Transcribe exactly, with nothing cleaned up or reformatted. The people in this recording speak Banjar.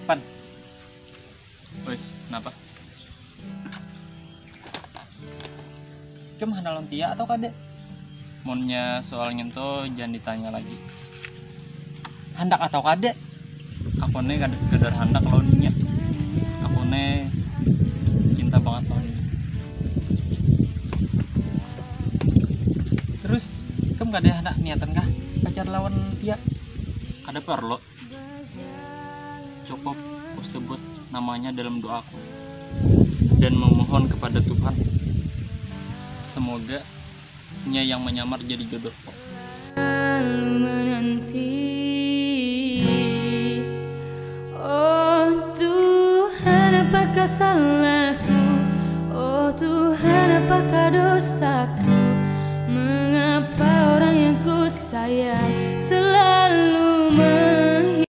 Pan. Woi, kenapa? Ikam handak lawan Tia atau kada? Munnya soal ngintu jangan ditanya lagi. Handak atau kada? Aku ne kada sekedar handak lawan inya. Aku ne cinta banget lawan inya. Terus, ikam kada handak niatan kah pacar lawan Tia? Kada perlu. Cukup kusebut namanya dalam doaku dan memohon kepada Tuhan, semoga nya yang menyamar jadi jodohku. Selalu menanti. Oh Tuhan, apakah salahku? Oh Tuhan, apakah dosaku? Mengapa orang yang ku sayang selalu